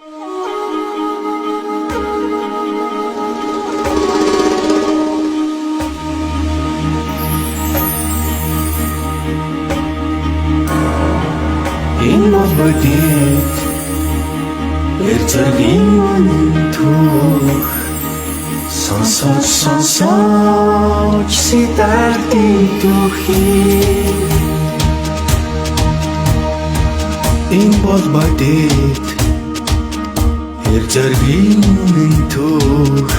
Энэ бол бодит эр зэргийн үнэн түүх. Сонсооч, сонсооч Сидартын түүхийг. Энэ бол бодит эр зэргийн үнэн түүх.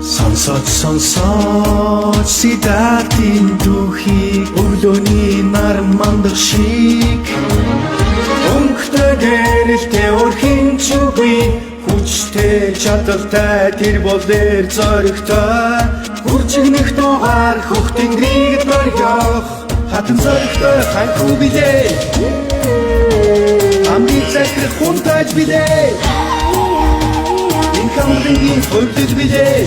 Сонсооч, сонсооч Сидартын түүхийг. Өглөөний нар мандах шиг өнгөтэй, гэрэлтэй, өрхийн чүгий, хүчтэй, чадалтай, тэр бол эр зоригтой. Хүрчигнэх дугаар хөх тэнгэрийг дорхиох хатан зоригтой ханхүү билээ. Амрыг захирах хунтаж билээ. Энэ хамрын хувьдэл билээ.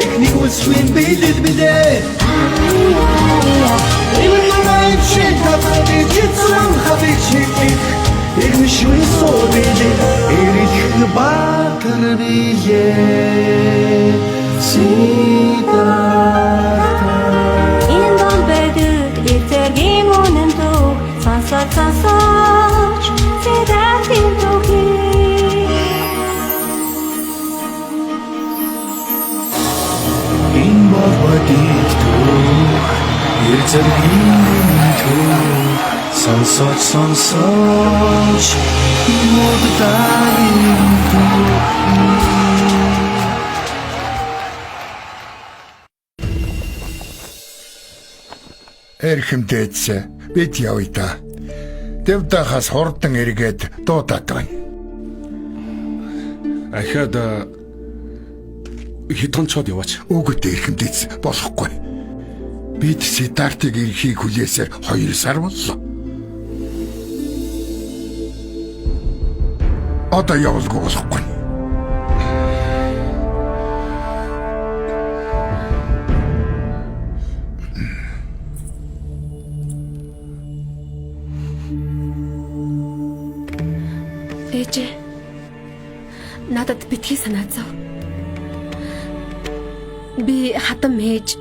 Эхнийг үлсвэн биелэл билээ. Ивэн намайг шиг татдаг жицэн хатыг чиглэх Ирмэшгүй суу билээ. Эрэлх баатар билээ. Сидарта. Энэ бол бодит эр зэргийн үнэн түүх. Сонсооч, сонсооч Сидартын түүхийг. Энэ бол бодит түүх, эр зэргийн үнэн түүх. Сонсооч, сонсооч моддарын түүх. Эрхэм дээдс, бид явъя да. Девдахаас хурдан эргээд дуудаад байна. Ахаад хэд хонцоод яваач. Үгүй дээ, эрхэм дээдс, болохгүй. Бид Сидартыг ирэхийг хүлээсээр 2 сар боллоо. Одоо явалгүй болохгүй. Ээжээ. Надад битгий санаа зов. Би хатам ээж.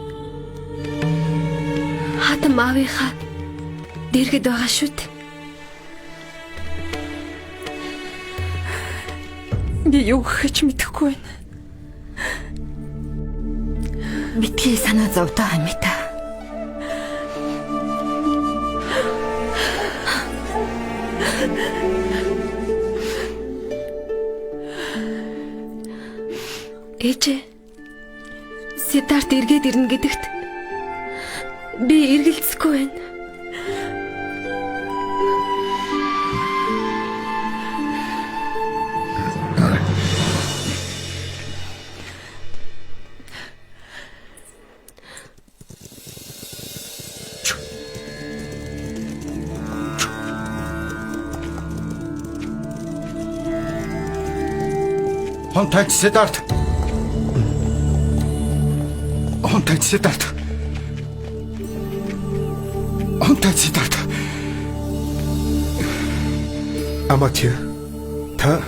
Хатам аавынхаа дэргэд байгаа шүү дээ. Би юу гэхэж мэдэхгүй байна. Битгий санаа зов доо, Амита. Ээжээ. Сидарт эргээд ирнэ гэдэгт би эргэлзэхгүй байна. Хонтайч Сидарт. Хонтайч Сидарт. Хонтайч Сидарт. Аматия, та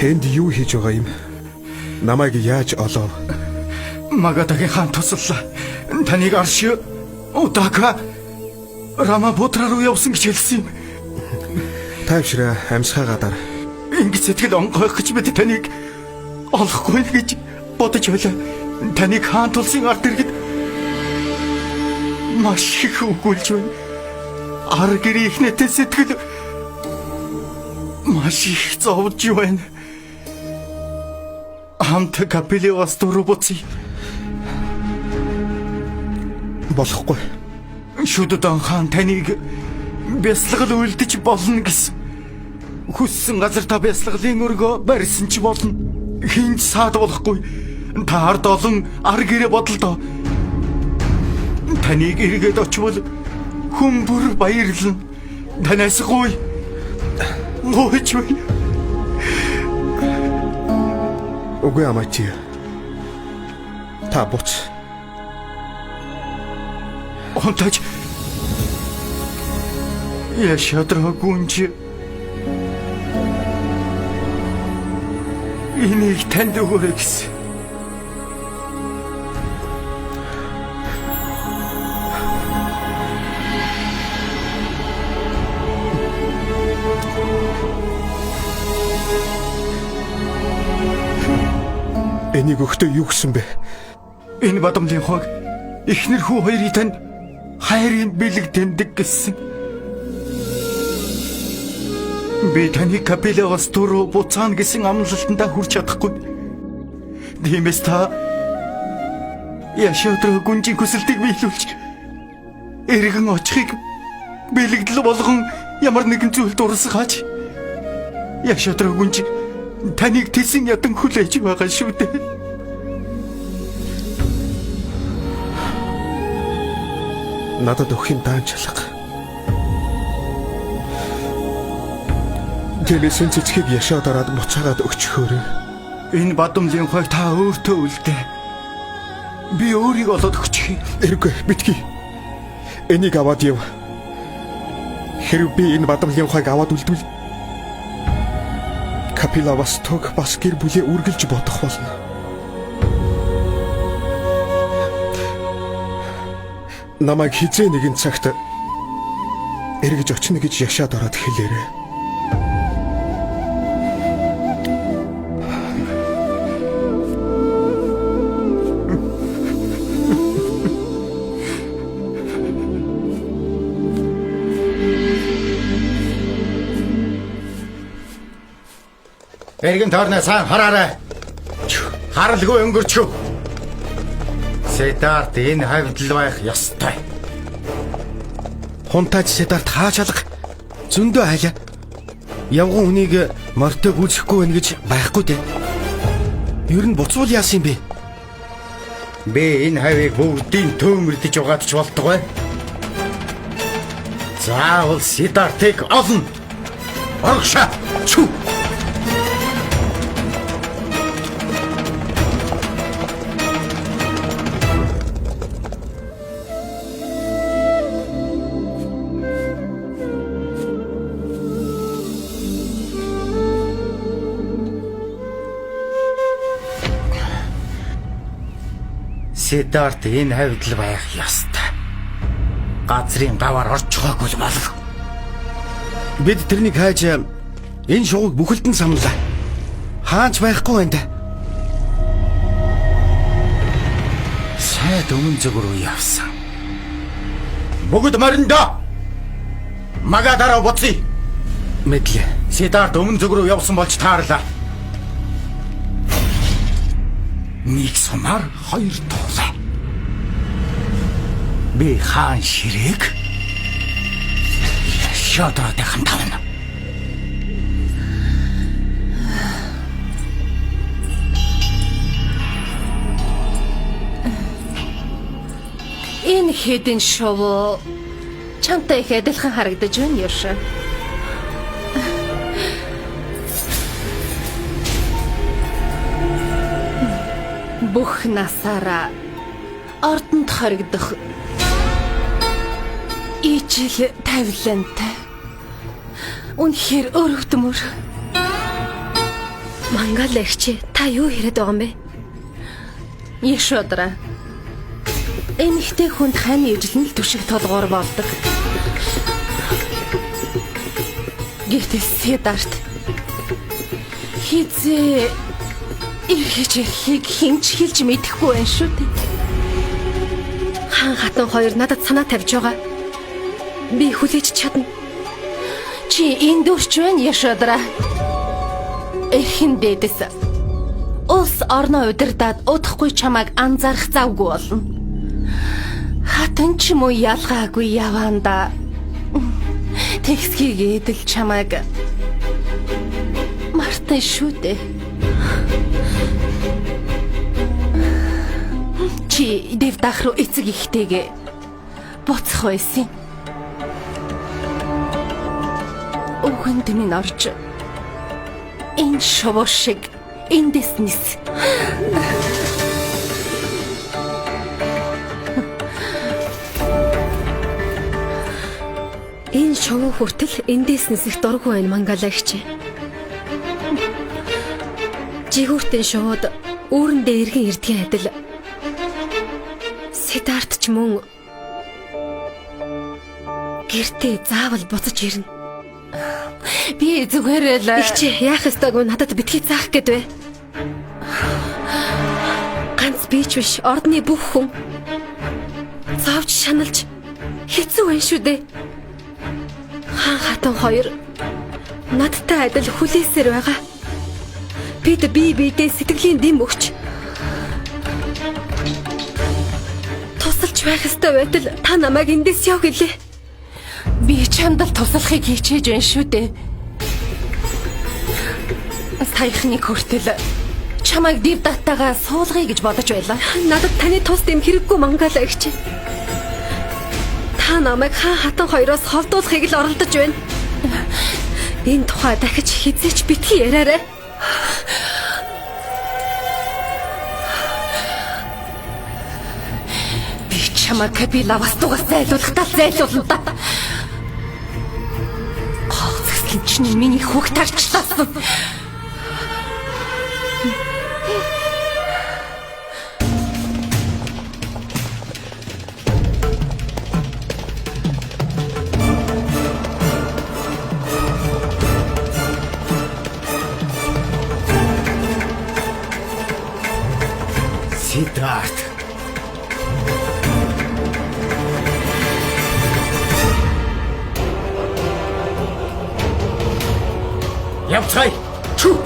энд юу хийж байгаа юм? Намайг яаж олов? Магадагийн хаан тусаллаа. Таныг Арш Удака Рамапутра руу явсан гэж хэлсэн юм. Тайвшраа, амьсгаа гадар. Ингэж сэтгэл онгойх гэж бид таныг олохгүй гэж бодож байлаа. Таныг хаан тулсын ард иргэд маш их өгүүлж байна. Ар гэрийнхнээтэй сэтгэл маш их зовж байна. Хамт Капилевас руу буцъя. Болохгүй. Шүдэн хаан таныг бясалгал үлдэж болно гэсэн. Хүссэн газар та бясалгалын өргөө барьсан ч болно. Хинч саад болохгүй. Та ард олон ар гэрээ бодолдоо. Таныг эргээд очивол хүн бүр баярлна. Танаас гуй. Гуйч байна. Үгүй, Аматия. Та буц. Хонтаж. Яшодраа гүнж энийг танд өгөөрэй гэсэн. Энийг өгтөө юу гэсэн бэ? Энэ бадамлын хог эхнэр хүү хоёрыг танд хайрын бэлэг тэмдэг гэсэн. Би таныг Капилавас руу буцаана гэсэн амлалтандаа хүрч чадахгүй. Тиймээс та Яшодраа гүнжийн хүсэлтийг биелүүлж эргэн очихыг бэлэгдэл болгон ямар нэгэн зүйлд урсгаач. Яшодраа гүнж таныг тэсэн ядан хүлээж байгаа шүү дээ. Надад өгөх юм даанчлага. Тиймээс энэ цэцгийг Яшодараад буцаагаад өгчхөөрэй. Энэ бадамлын хойг та өөртөө үлдээ. Би өөрийг олоод өгчих юм. Эргүй битгий. Энийг аваад яв. Хэрв би энэ бадамлын хойг аваад үлдвэл Капила бас тог бас гэр бүлээ үргэлж бодох болно. Намайг хизээ нэгэн цагт эргэж очино гэж Яшодараад хэлээрэй. Эргэн тойрноо сайн хараарай. Харалгүй өнгөрчөв. Сидарт энэ хавьд л байх ёстой. Хунтайч Сидарт хааж алга зөндөө хайлаа. Явган хүнийг морьтой гүйцэхгүй байна гэж байхгүй дээ. Ер нь буцвал яасан юм бэ? Би энэ хавийг бүгдийн төөмөрдөж угаадч болтугай. Заавал Сидартыг олно. Оргшаа. Чү. Сидарт энэ хавьд л байх ёстой. Газрын гавар орж байгаагүй л болов. Бид тэрнийг хайж энэ шугаг бүхэлдэн самлаа. Хаач байхгүй байна да. Сайд өмнө зүг рүү явсан. Бүгд мориндоо. Магадараа буцъя. Мэдлээ. Сидарт өмнө зүг рүү явсан болж таарлаа. Нэг сумаар хоёр туулай. Би хаан ширээг Яшодортой хамт авна. Энэ хэдэн шувуу чамтай их адилхан харагдаж байна Яша. Бүх насаараа ордонд хоригдох ижил тавилантай. Үнэхээр өрөвдмөр. Мангал эгч та юу яриад байгаа юм бэ? Яшодра. Эмэгтэй хүнд хань ижил нь л түшиг толгоор болдог. Гэвтэл Сидарт хизээ эргэж ирэхийг хэн ч хэлж мэдэхгүй байх шүү дээ. Хаан хатан хоёр надад санаа тавьж байгаа. Би хүлээж чадна. Чи энд өрч байна Яшодра. Эрхэн дээдэс улс орноо удирдаад удахгүй чамайг анзаарах завгүй болно. Хатан ч юм уу ялгаагүй яваанда тэгсгийг эдэл чамайг мартан шүү дээ. Чи Дэвдах руу эцэг ихтэйгээ буцах байсан. Үгэнд минь орж энэ шувуу шиг эндээс нис. Энэ Шувуу хүртэл эндээс нисэх дургүй байна Мангалагч. Жигүүртэн шувууд үүрэндээ эргэн ирдгийн адил Сидарт ч мөн гэртээ заавал буцаж ирнэ. Би зүгээр л Игч яах ёстойг нь надад битгий заах гээд бай. Ганц би ч биш, ордны бүх хүн зовж шаналж хэцүү байна шүү дээ. Хаан хатан хоёр надтай адил хүлээсээр байгаа. Бид бие биедээ сэтгэлийн дэм өгч тусалж байх ёстой байтал та намайг эндээс яв гэлээ. Би чамд л туслахыг хичээж байна шүү дээ. Саяхныг хүртэл чамайг Дивдаттайгаа суулгая гэж бодож байлаа. Надад таны тус дэм хэрэггүй Мангалагч. Та намайг хаан хатан хоёроос холдуулахыг л оролдож байна. Энэ тухай дахиж хизээч битгий яриарай. Би чамайг Капила Вастугаас зайлуулахдаа зайлуулна да. Гол зэслэн чинь миний хүүхд тарчлаасан. Сидарт. Явцгаая. Чү.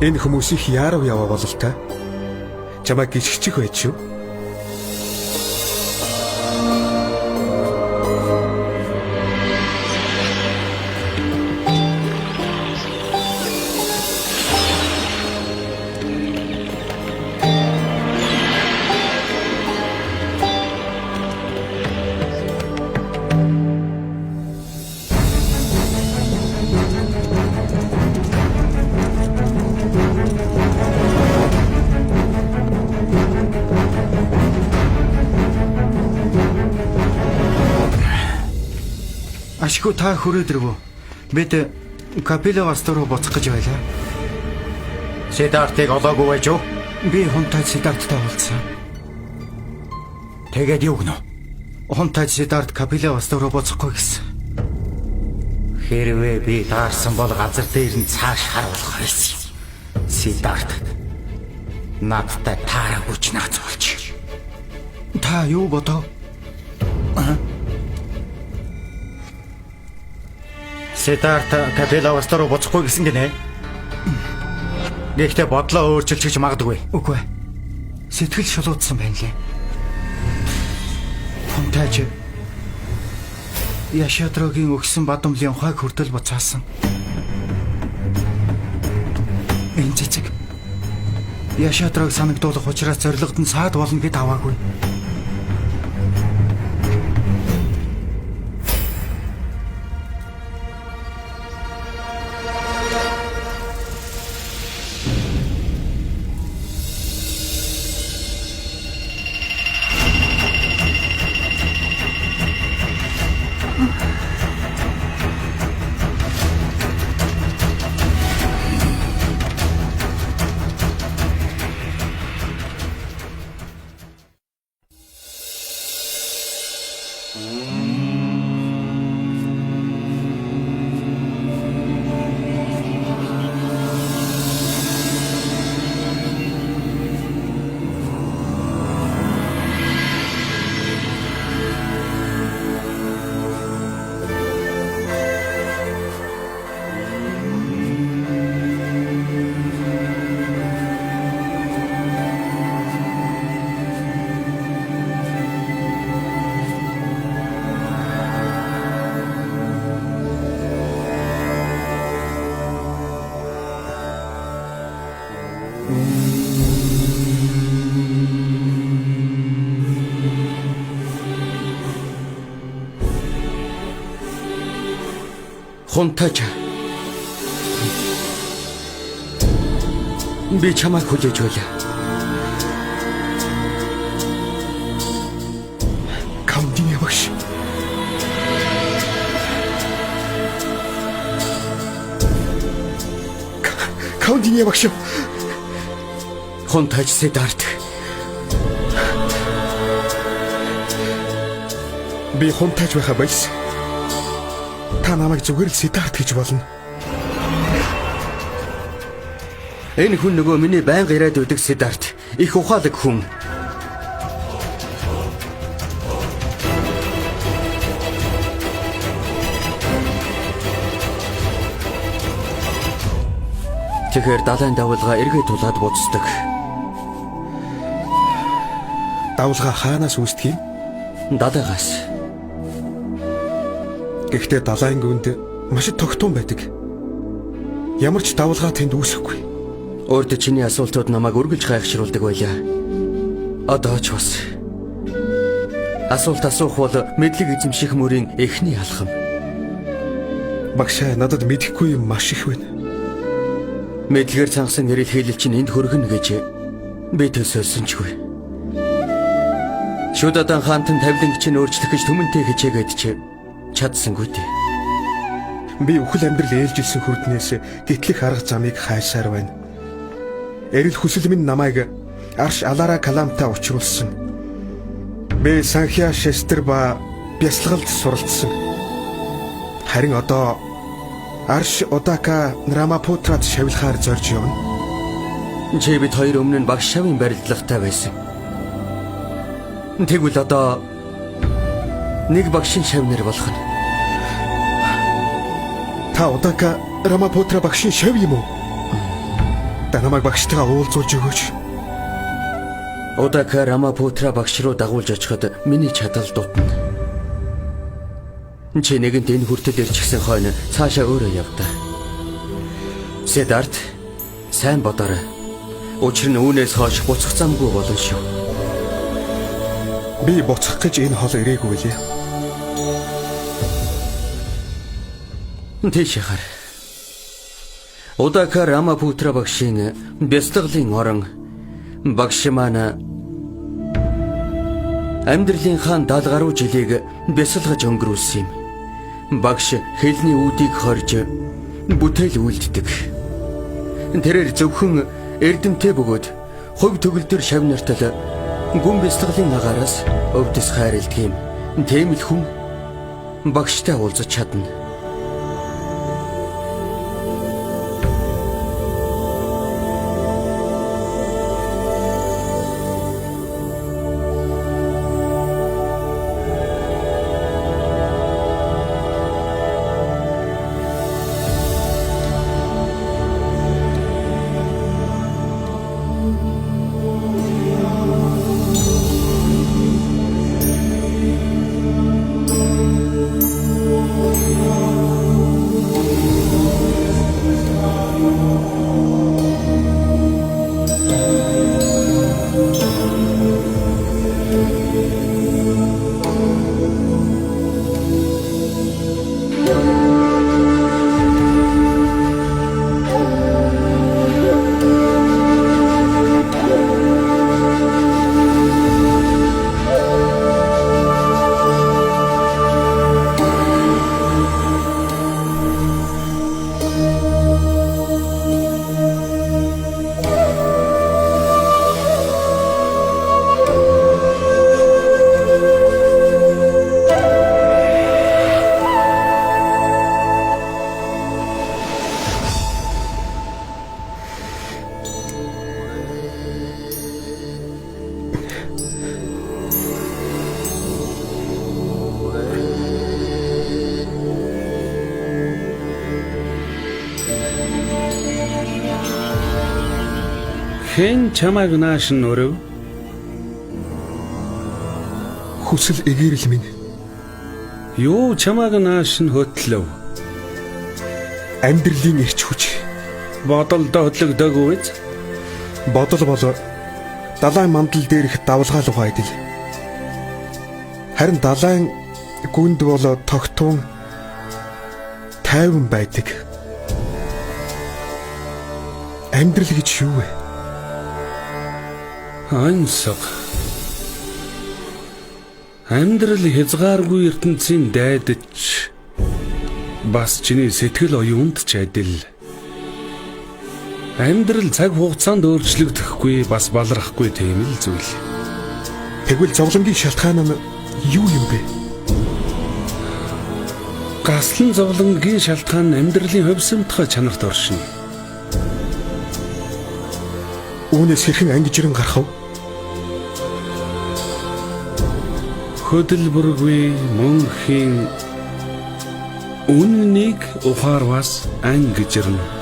Энэ хүмүүс их яарав яваа бололтой. Чамайг гიშгчих байж юу? Ашгүй та хүрээд ирв үү? Бид Капила Васту руу буцах гэж байлаа. Сидартыг олоогүй байж юу? Би хунтай Сидарттай уулзсан. Тэгээд юу гэнэ? Хунтай Сидарт Капила Васту руу буцахгүй гэсэн. Хэрвээ би таарсан бол газар дээр нь цааш харуулах байсан. Сидарт надтай таараагүй ч наацуулж. Та юу бодов? Сидарт Капила Васту руу буцахгүй гэсэн гинэ. Гэхдээ бодлоо өөрчилж гэж магадгүй. Үгүй. Сэтгэл шулуудсан байна лээ. Хунтайч Яшадрогийн өгсөн бадамлын ухааг хүртэл буцаасан. Энэ цэцэг Яшадрог санагдуулах учраас зорилгод нь саад болно гэд аваагүй. Хунтаж. Би чамайг хүлээж байлаа. Каундиня багш. Каундиня багш. Хунтаж Сидарт. Би хунтаж байхаа болсон. Та намайг зүгээр л Сидарт гэж болно. Энэ хүн нөгөө миний байнга яриад байдаг Сидарт. Их ухаалаг хүн. Тэгэхээр далайн давлгаа эргээ тулаад буцдаг. Давлгаа хаанаас үүсдэг юм? Далайгаас. Гэхдээ далайн гүнд маш тогтун байдаг. Ямар ч давлгаа тэнд үүсэхгүй. Өөртөө чиний асуултууд намайг үргэлж гайхшруулдаг байлаа. Одоо ч бас. Асуулт асуух бол мэдлэг эзэмших мөрийн эхний алхам. Багшаа, надад мэдэхгүй юм маш их байна. Мэдлэгээр цангасан эрэлхийлэл чинь энд хөргөнө гэж би төсөөлсөн чгүй. Шүдадан хаантан тавиланг чинь өөрчлөх гэж түмэнтэй хичээгээд чи чадсангүй дээ. Би үхэл амьдрал ээлжилсэн хүрднээс гэтлэх арга замыг хайсаар байна. Эрэл хүсэл минь намайг Арш Алара Каламтай учруулсан. Би Санхья Шестер ба бясалгалд суралцсан. Харин одоо Арш Удака Рамапутрад шавилахаар зорж явна. Чи бид хоёр өмнө нь багш шавын барилдлагатай байсан. Тэгвэл одоо нэг багшийн шавнар болох нь. Та Удака Рамапутра багшийн шав юм уу? Та намайг багштайгаа уулзуулж өгөөч. Удака Рамапутра багш руу дагуулж очиход миний чадал дутна. Чи нэгэнт энэ хүртэл ирчихсэн хойно цаашаа өөрөө явдаа. Сидарт, сайн бодоорой. Учир нь үүнээс хойш буцах замгүй болно шүү. Би буцах гэж энэ хол ирээгүй лээ. Тийш хар. Удака Рамапутра багшийн бясалгалын орон багш маань амьдралынхаа 70 гаруй жилийг бясалгаж өнгөрүүлсэн юм. Багш хэлний үүдийг хорж бүтээл үйлддэг. Тэрээр зөвхөн эрдэмтэй бөгөөд хувь төгөлдөр шав нартал гүн бясалгалын агаараас өвдөс хайрладаг юм. Тийм л хүн багштай уулзаж чадна. Хэн чамайг нааш нь өрөв? Хүсэл эгээрэл минь. Юу чамайг нааш нь хөтлөв? Амьдралын эрч хүч. Бодолдоо хөдлөгдөөгүй биз? Бодол бол далайн мандал дээрх давлгаа лугаа адил. Харин далайн гүнд бол тогтун тайван байдаг. Амьдрал гэж юу вэ? Ансаг. Амьдрал хязгааргүй ертөнцийн дайдч бас чиний сэтгэл оюунд ч адил. Амьдрал цаг хугацаанд өөрчлөгдөхгүй бас балархгүй тийм л зүйл. Тэгвэл зовлонгийн шалтгаан нь юу юм бэ? Гаслан зовлонгийн шалтгаан нь амьдралын хувьсамтгай чанарт оршино. Үүнээс хэрхэн ангижран гарах вэ? Хөдөлбөргүй мөнхийн үннийг ухаарвас ангижирнэ.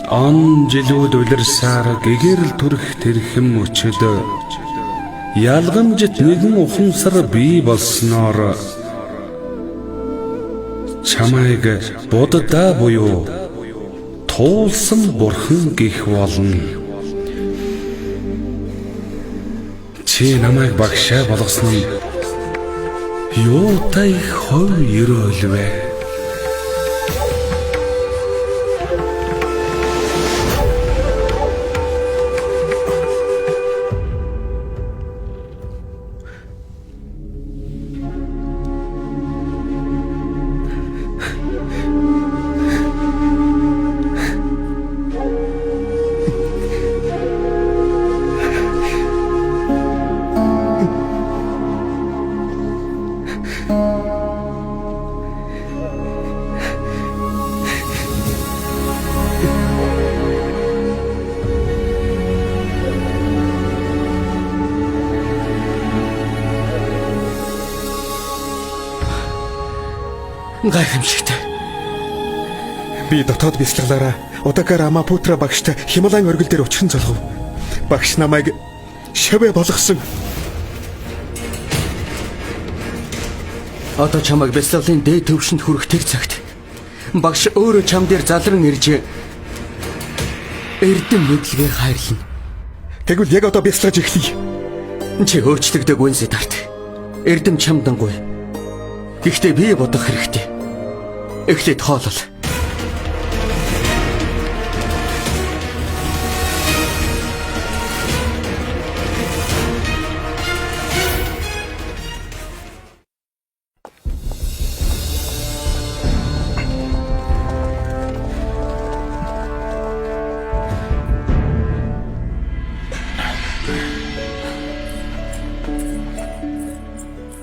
Он жилүүд улирсаар гэгэрэл төрөх тэрхэм мөчөд ялгамжит нэгэн ухамсар бий болсноор чамайг Будда буюу туулсан бурхан гих болно. Чи намайг багшаа болгосон нь юутай их хувь ерөөл вэ? Гайхамшигтай. Би дотоод бясалгалаараа Удакар Амапутра багштай Хималайн оргил дээр очихын золгов. Багш намайг шавэ болгосон. Одоо чамайг бясалгалын дээд түвшинд хүрэх тэр цагт багш өөрөө чам дээр залран ирж эрдэм мэдлэгээ хайрлана. Тэгвэл яг одоо бясалгаж эхлэе. Чи өөрчлөгдөөгүй Сиддарт. Эрдэм чамдангүй. Гэхдээ би бодох хэрэгтэй. Эхлээд хоолол.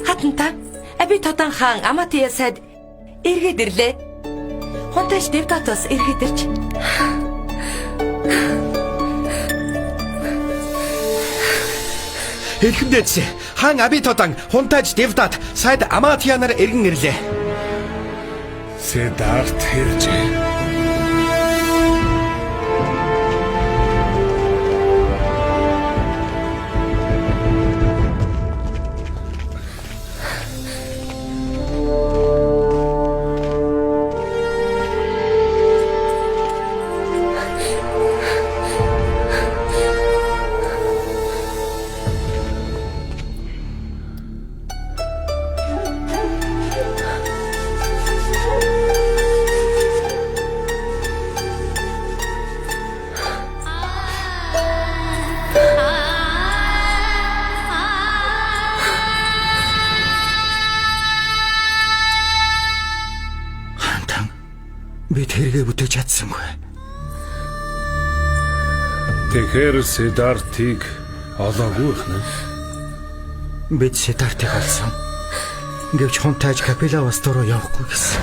Хатанта, Аби Тодан хаан Аматия сайд эргээд ирлээ. Хунтайч Девдатос эргээд ирж. Хэлхэндээч хаан Аби Тодан, хунтайч Девдат сайд Аматия нар эргэн ирлээ. Сиддарт иржээ. Бид хэрэгээ бүтээж чадсангүй. Тэгэхээр Сиддартыг олоогүй хнэ. Бид Сиддартыг олсон. Гэвч хунтайж Капилавасту руу явахгүй гэсэн.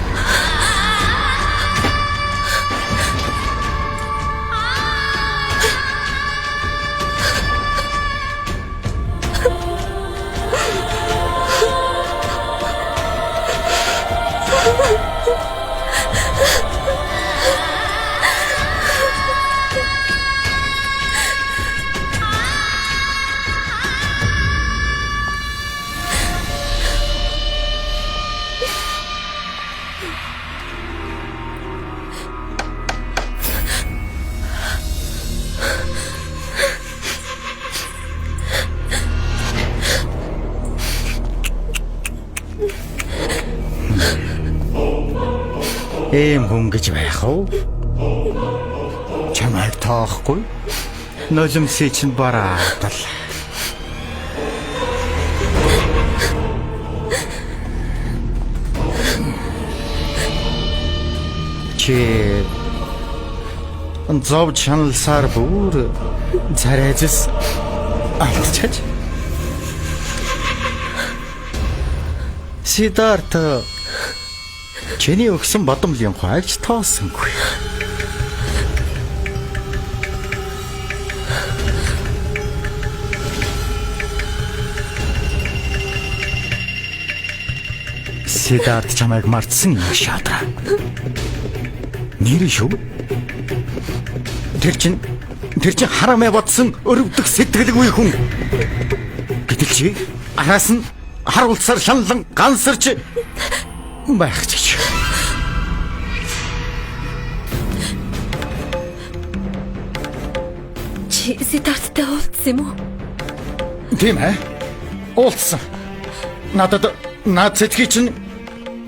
Ийм хүн гэж байх уу? Чамайг тоохгүй. Нулимсыг чинь бараадал. Чи зов чаналсаар бүр царайзс алдчихаж. Сидарт чиний өгсөн бодомлын хуайч тоосонгүй. Сидарт чамайг мартсан юм шадраа. Нэр шүү. Тэр чинь харамай бодсон өрөвдөх сэтгэлгүй хүн. Гэтэл чи араас нь харуулсаар шаналан гансарч байх чиж. Чи Сидарттай уулзсан юм уу? Тийм ээ. Уулзсан. Надад наад цэцгийг чинь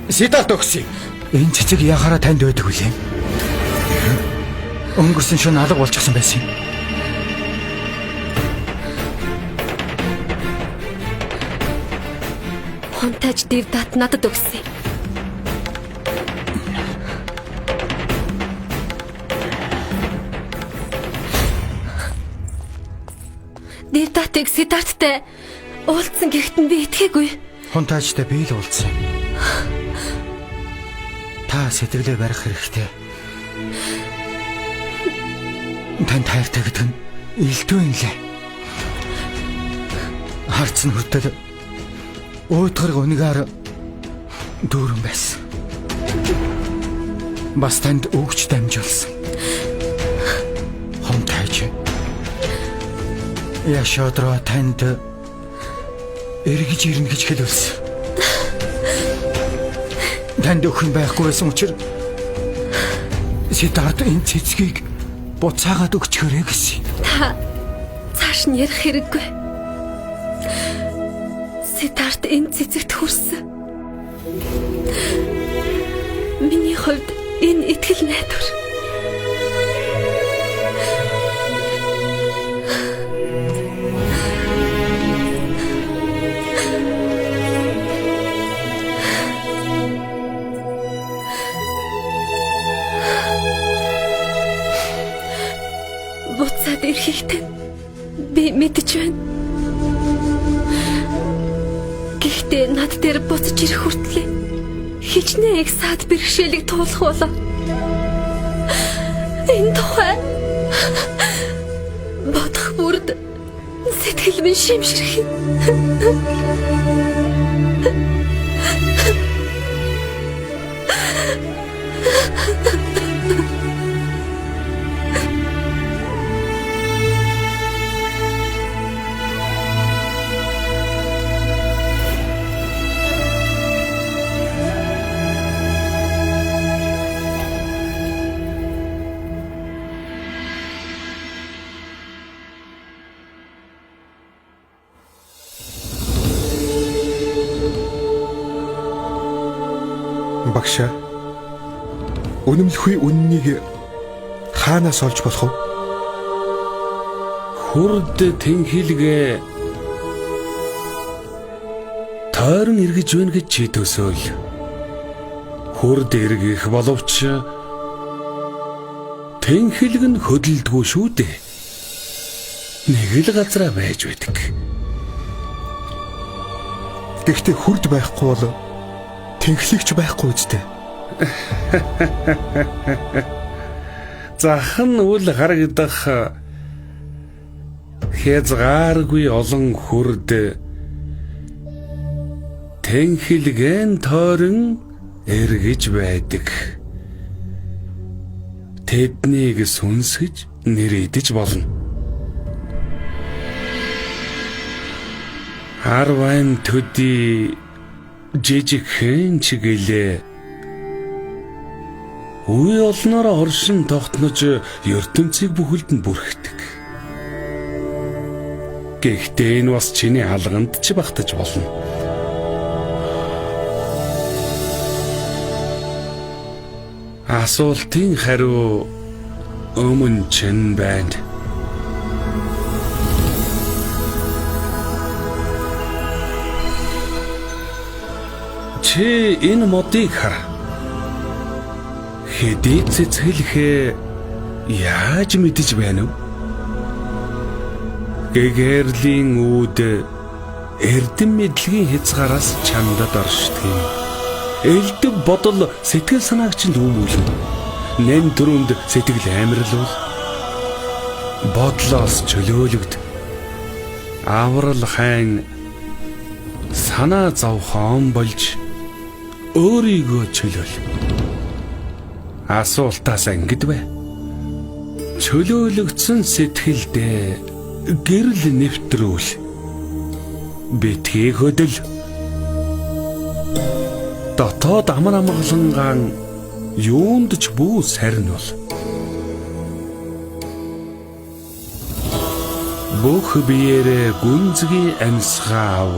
Сидарт өгсөн. Энэ цэцэг яхаараа танд байдаг үлээ? Өнгөрсөн шөнө алга болчихсон байсан юм. Хунтайж Девдат надад өгсөн. Девдатыг Сидарттай уулзсан гэхэд нь би итгээгүй. Хунтайжтай би л уулзсан. Та сэтгэлээ барих хэрэгтэй. Танд хайртай гэдэг нь илтүү юм лээ. Харц нь хүртэл өөдгөр унигаар дүүрэн байсан. Бас танд өгч дамжуулсан. Хунтайж Яшодро танд эргэж ирнэ гэж хэлүүлсэн. Танд өхөн байхгүй байсан учраас Сидарт энэ цэцгийг буцаагаад өгчөөрэй гэсэн. Та цааш нь ярих хэрэггүй. Сидарт энэ цэцэгт хүрсэн. Миний хувьд энэ итгэл найдвар. Буцаад ирэхийг би мэдэж байна. Гэхдээ над дээр буцаж ирэх хүртлээ хичнээн их саад бэрхшээлийг туулах болов. Энэ тухай бодох бүрд сэтгэл минь шимширх юм. Багшаа, үнэмлэхүй үннийг хаанаас олж болох вэ? Хүрд тэнхилгээ тойрон эргэж байна гэж чи төсөөл. Хүрд эргэх боловч тэнхилэг нь хөдөлдгөө шүү дээ. Нэг л газараа байж байдаг. Гэхдээ хүрд байхгүй бол тэнхлэгч байхгүй үстэй. Зах нь үл харагдах хязгааргүй олон хүрд тэнхилгэн тойрон эргэж байдаг. Тэднийг сүнсгэж нэрийдэж болно. Арван төдий жижигхэн чиглээ үе олноор оршин тогтнож ертөнцийг бүхэлд нь бүрхдэг. Гэхдээ энэ бас чиний хаалганд ч багтаж болно. Асуултын хариу өмнө чинь байна. Чи энэ модыг хар. Хэдий цэцгэлхээ яаж мэдэж байна вэ? Гэгэрлийн үүд эрдэм мэдлэгийн хязгаараас чамдад оршдог юм. Элдв бодол сэтгэл санааг чинь үүмүүлнэ. Нэн төрөнд сэтгэл амирлуул. Бодлоос чөлөөлөгд. Аврал хайн санаа зовхон болж өөрийгөө чөлөөл. Асуултаас ангид бай. Чөлөөлөгдсөн сэтгэлдээ гэрэл нэвтрүүл. Битгий хөдөл. Дотоод амар амгалангаан юунд ч бүү сарнивал. Бүх биеэрээ гүнзгий амьсгаа ав.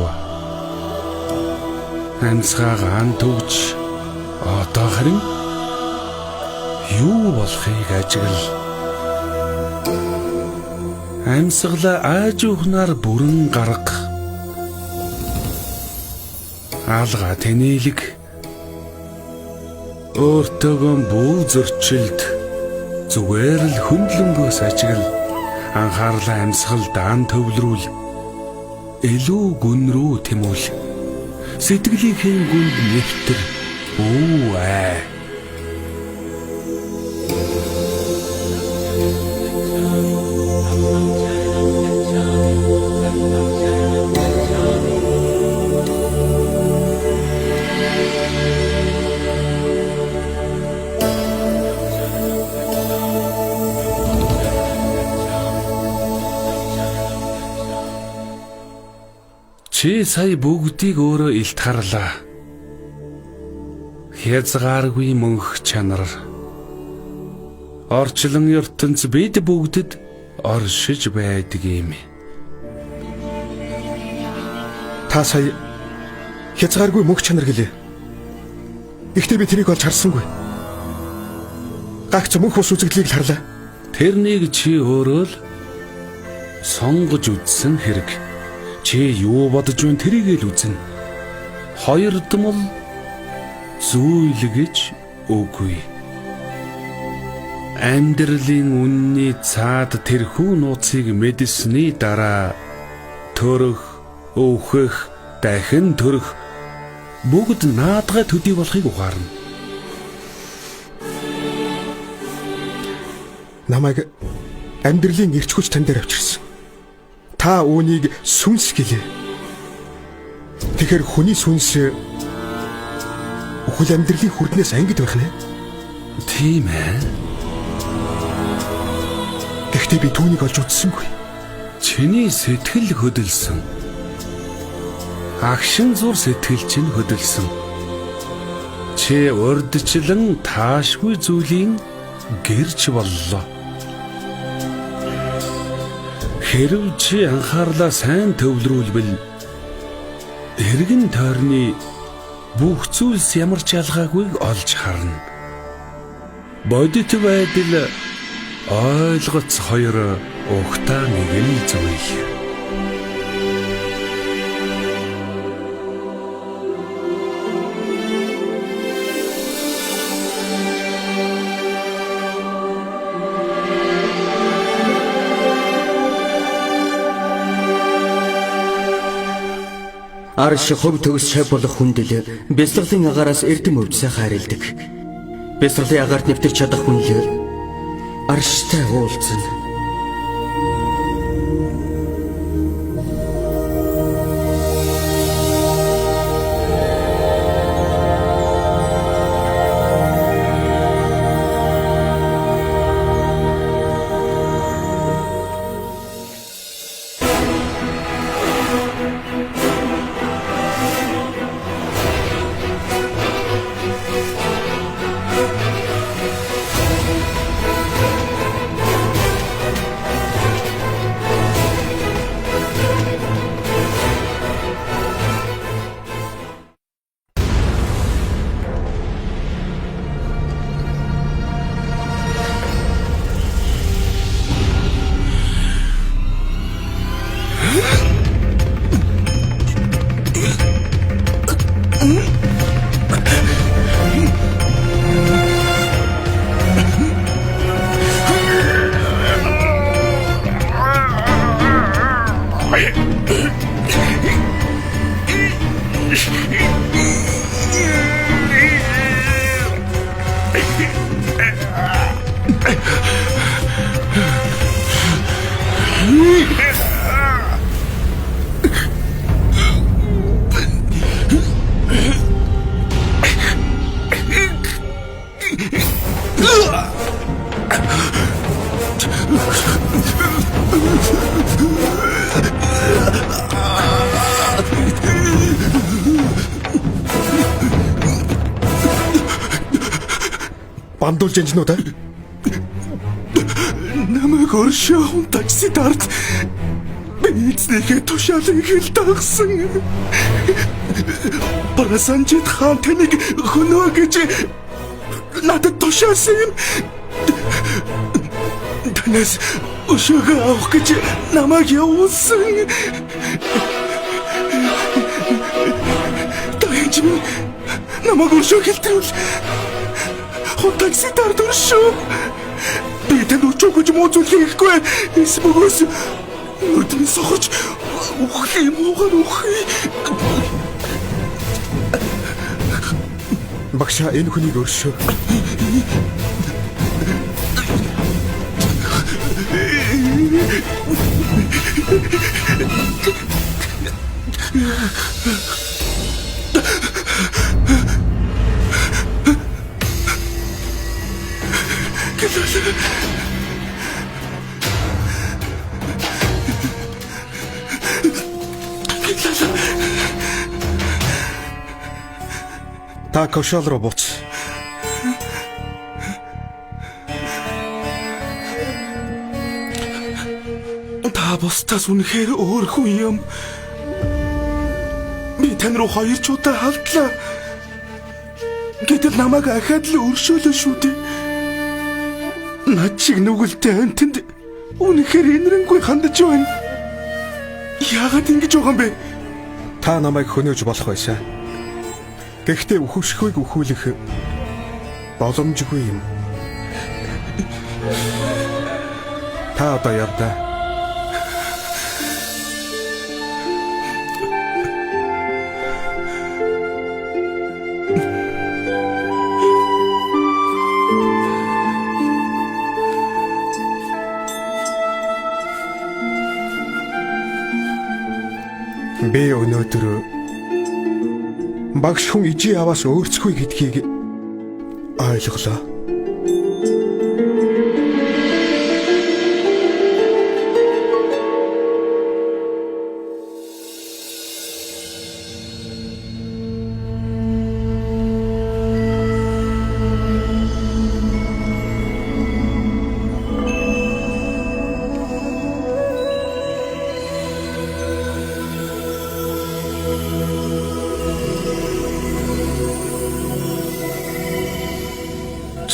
Амьсгаагаан төгж одоо харин юу болохыг ажигла. Амьсгалаа аажуухнаар бүрэн гарга. Алга тэнэлэг. Өөртөөгөө бүү зөрчилд зүгээр л хөндлөнгөөс ажигла. Анхаарлаа амьсгал даан төвлөрүүл. Илүү гүн рүү тэмүүл. Сэтгэлийнхээ гүнд нэвтэр бүү ай. Чи сая бүгдийг өөрөө илт харлаа. Хязгааргүй мөнх чанар. Орчлон ертөнц бид бүгдэд оршиж байдаг юм. Та сая хязгааргүй мөнх чанар гэлээ. Гэхдээ би тэрийг олж харсангүй. Гагц мөнх ус үзэгдлийг л харлаа. Тэрнийг чи өөрөө л сонгож үзсэн хэрэг. Чи юу бодож байна тэрийг л үзнэ. Хоёрдмол зүйл гэж үгүй. Амьдралын үнний цаад тэрхүү нууцыг мэдсэний дараа төрөх, өөхөх, дахин төрөх бүгд наадгай төдий болохыг ухаарна. Намайг амьдралын эрч хүч тань дээр авчирсан. Та үүнийг сүнс гэлээ. Тэгэхээр хүний сүнс үхэл амьдралын хүрднээс ангид байх нэ? Тийм ээ. Гэхдээ би түүнийг олж үзсэнгүй. Чиний сэтгэл хөдөлсөн. Агшин зур сэтгэл чинь хөдөлсөн. Чи урдчлан таашгүй зүйлийн гэрч боллоо. Хэрв чи анхаарлаа сайн төвлөрүүлбэл эргэн тойрны бүх зүйлс ямар ч ялгаагүйг олж харна. Бодит байдал ойлголц хоёр угтаа нэг л зүйл. Арш хувь төгс шав болох хүндэл бясалгалын агаараас эрдэм өвдсөө хайрладаг. Бясалгалын агаарт нэвтэрч чадах хүн л арштай уулзна. Бандуулж анжнууд аа? Намайг өршөө хунтаж Сидарт. Би эзнийхээ тушаалыг хэл дагсан. Парасанжид хаан таныг хөнөө гэж надад тушаасан юм. Танаас өшөөгөө авах гэж намайг явуулсан. Таянч минь намайг өршөө хэлтэрвэл хунтаг Сидарт өршөө. Би танд өчөө гэж муу зүйл хийхгүй. Эс бөгөөс нүдний сохорч үхлийн муугаар үхье. Багшаа, энэ хүнийг өршөө. Та Кошал руу буц. Та бусдаас үнэхээр өөр хүн юм. Би тань руу 2 ч удаа халдлаа. Гэтэл намайг ахаад л өршөөлөө шүү дээ. Над шиг нүгэлтэй амтанд үнэхээр инэрэнгүй хандаж байна. Яагаад ингэж байгаа юм бэ? Та намайг хөнөөж болох байсан. Гэхдээ үхвшхүйг үхүүлэх боломжгүй юм. Та одоо явдаа. Би өнөөдөр багш хүн ижи аваас өөрцгүй гэдгийг ойлголоо.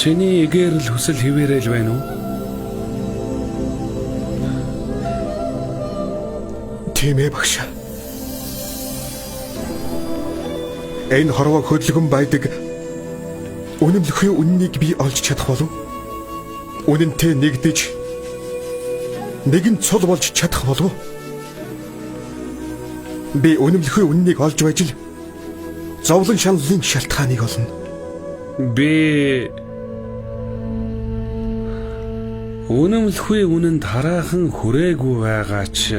Чиний эгэрэл хүсэл хэвээрэл байна уу? Тийм ээ багш. Энэ хорвоо хөдөлгөн байдаг үнэмлэхүй үннийг би олж чадах болов? Үнэнтэй нэгдэж нэгэн цул болж чадах болов? Би үнэмлэхүй үннийг олж байж л зовлон шаналлын шалтгааныг олно. Би үнэмлэхүй үнэнд хараахан хүрээгүй байгаа ч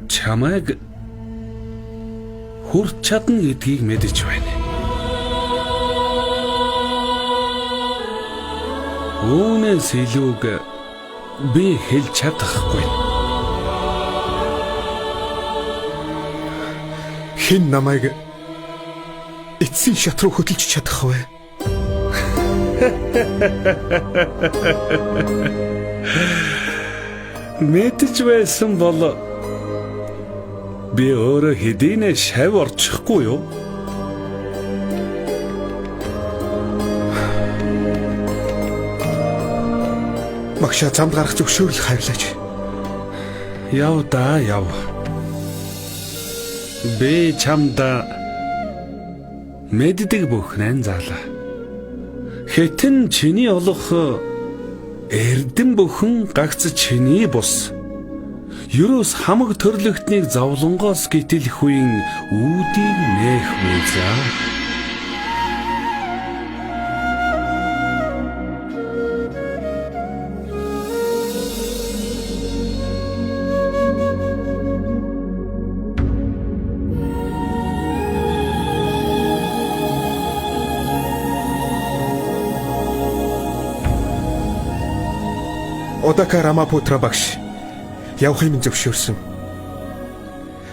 чамайг хүрч чадна гэдгийг мэдэж байна. Үүнээс илүүг би хэлж чадахгүй. Хэн намайг эцсийн шат руу хөдөлж чадах вэ? Мэдэж байсан бол би өөрөө хэдийнэ шав орчихгүй юу? Багшаа, замд гарах зөвшөөрөл хайрлаач. Яв да, яв. Би чамд мэддэг бүхнэн заалаа. Хэтэн чиний олох эрдэм бүхэн гагц чиний бус. Ерөөс хамаг төрлөختнийг зовлонгоос гítэлхүйн үүдийг нээх буйзаа. Одака Рамапутра багш явахыг минь зөвшөөрсөн.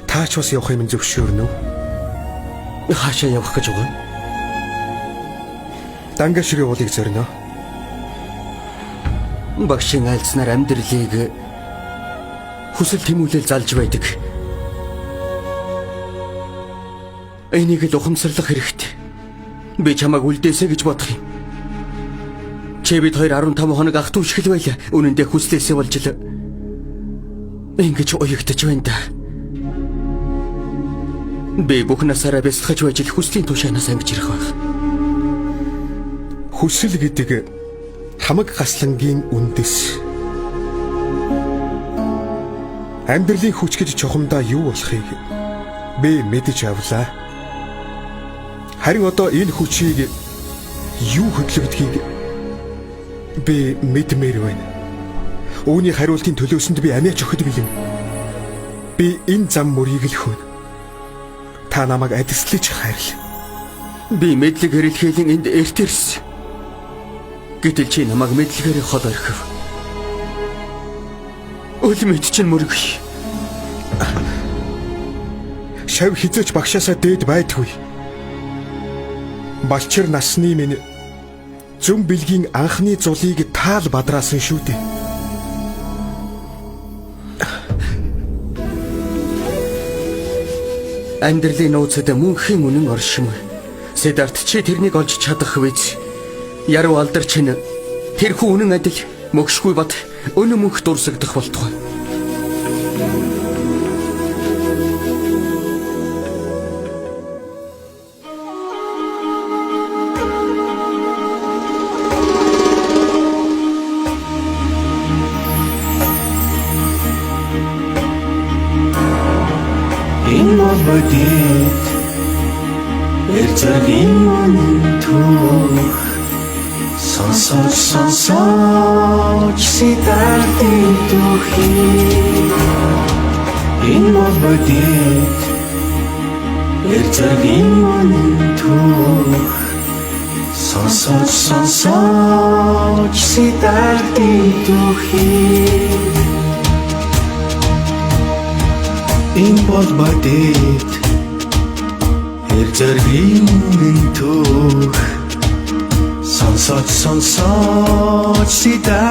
Та ч бас явахыг минь зөвшөөрнө үү? Хаашаа явах гэж байгаа юм? Дангашрын уулыг зорино. Багшийн айлдснаар амьдралыг хүсэл тэмүүлэл залж байдаг. Энийг л ухамсарлах хэрэгтэй. Би чамайг үлдээсэ гэж бодох юм. Чи бид хоёр 15 хоног ах дүү шиг л байлаа. Үнэн дээр хүслээсээ болж л ингэж уягдаж байна да. Би бүх насаараа бясалгаж байж л хүслийн тушаанаас ангиж ирэх байх. Хүсэл гэдэг хамаг гаслангийн үндэс. Амьдралын хүч гэж чухамдаа юу болохыг би мэдэж авлаа. Харин одоо энэ хүчийг юу хөдлөгдгийг би мэдмээр байна. Үүний хариултын төлөөсөнд би амиа ч өгөхөд бэлэн. Би энэ зам мөрийг л хөөнө. Та намайг адислаж хайрл. Би мэдлэг хэрэглэхээлийн энд эрт ирсэн. Гэтэл чи намайг мэдлэгээр хол орхив. Үл мэд чинь мөргөй. Шав хизээч багшаасаа дээд байдгүй. Балчир насны минь зүүн бэлгийн анхны зулыг таал бадраасан шүү дээ. Амьдралын нууцад мөнхийн үнэн оршим. Сидарт чи тэрнийг олж чадах виз. Яруу алдар чинь тэрхүү үнэн адил мөгшгүй бат өнө мөнх дурсагдах болтугай. Энэ бол бодит эр зэргийн үнэн түүх сонсож сонсож Сидартын түүхий. Энэ бол бодит эр зэргийн үнэн түүх сонсож сонсож Сидартын түүхий. Энэ бол бодит эр зэргийн үнэн түүх сонсож сонсож Сидартын